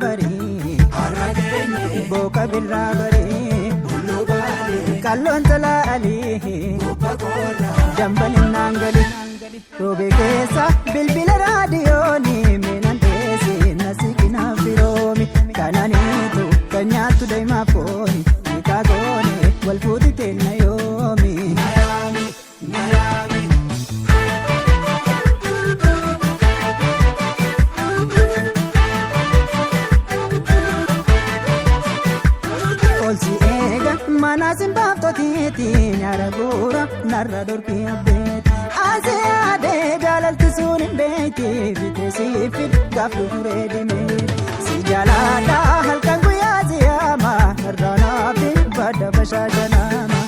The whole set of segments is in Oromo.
barii booka birraa barii kalloon talaalii dambalinnaan gali roobee keessa bilbila raadiyooni minan dheesi nasiqinaa firoomi kananiitu kan nyaattu daa'imaa fooni hiikaa goone wal fuuti teenna yoomi. Olsi eega mana simbaaftotiiti nyaara guura narra dorkii abbeeti. Asii yaadee jaalalti sun hin beeyti bitee siifid gaaf dhufuree deemee. Si jaaladha halkan guyyaa siyaama narra naafi badda bashaashanaama.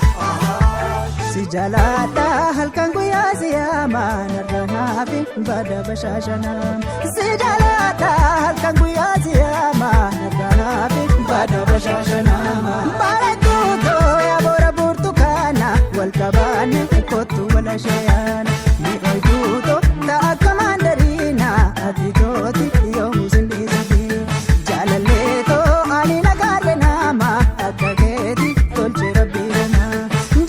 Si jaaladha halkan guyyaa siyaama narra naafi badda bashaashanaama. Si jaaladha halkan guyyaa siyaama narra naafi badda bashaashanaama. Bareedduu yaa boora burtukaana wal qabaanne kottu wal ashayaana. Mi'ooytuuto ta'a akka maandariina ati tooti yoomuu sindiisati. Jaalalleetoo ani nagaadhe nama akka keeti tolche rabbii nama.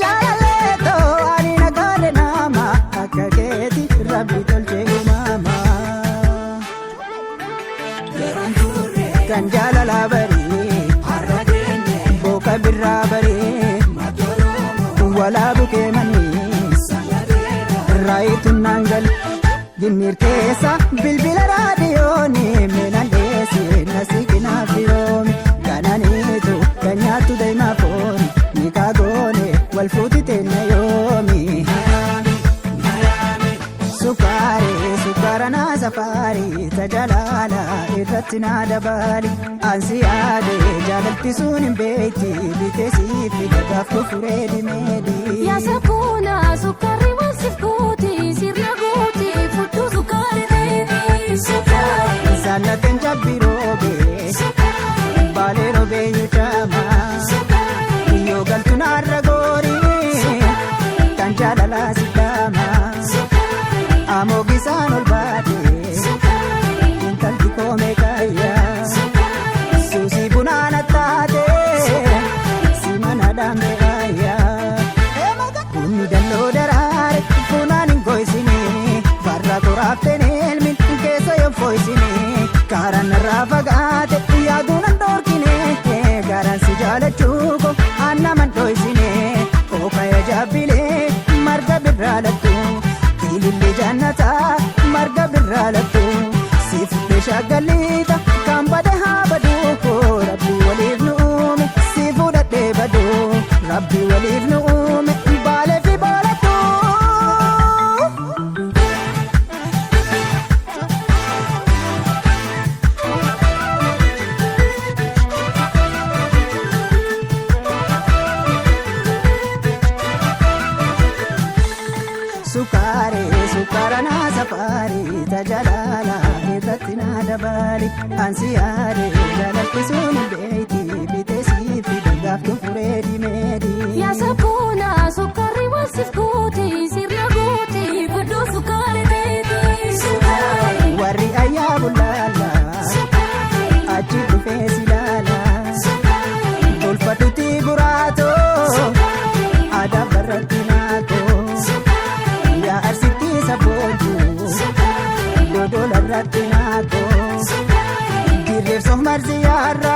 Jaalalleetoo ani nagaadhe nama akka keeti rabbi tolche uumama. Kan jaalalaa barii booka birraa barii walaa bukee manii raayitu naan gali ginniir keessa bilbila raadiyooni minan dheesi nasiqinaa firoomi kananiitu kan nyaattu daa'imaa fooni nikaa goone wal fuuti teenna yoomi. Sukkaari sukkaara naa safaari tajaajila irratti naa dabaali ansi yaade jaalalti sun hin beeyti bitee siifi gagaaf kufuree dimeedi. Yaa safuuna sukkaarri waan siif gooti sirna gooti fudhu sukkaari ta'ee sukkaari. Saallateen jabbi roobee baalee roobee yuudhama yoo galtu naarra goorii kan jaalalaa si dhaama amoogisaan ol baate intalti koomee kaayyaa suusii bunaana taate si mana dhaamte ayyaa bunni dalloo daraare funaan hin goysinii farra koraafteen elmin keessa yoo fooysinii kaaraan narraa fagaate yaaduun an dhoorkine garaan si jaalachuu ko annaman dhoysine ookaya jaabbilee marga birraa lattu ilillee jannataa marga birraa lattu si fuudhee shaggaliita kan bade haa baduu rabbi waliif nu uume si fuudhadhee baduu rabbi waliif nu uume baalee fi baalattuu. Sukkaari sukkaara naa safaari tajaajila irratti naa dabaali ansi yaade jaalalti sun hin beeyti bitee siifi gaaf kufuree dimeedi. Yaa safuuna sukkaarri waan siif gooti sirna gooti fudhu sukkaari ta'ee sukkaari. Warri ayyaa bullaala achi dhufee si laala tolfadhuti buraatoo aadaa barratti naatoo yaa arsitti sabootu dodola irratti naatoo dirreef sohmarsi yaara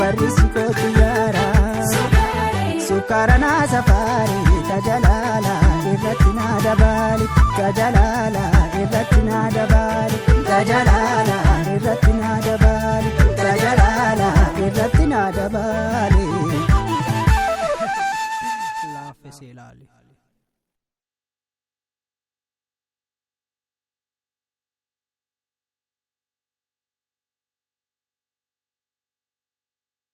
barri si kootu yaara sukkaara naa safaari tajaajila irratti naa dabaali tajaajila irratti naa dabaali tajaajila irratti naa dabaali.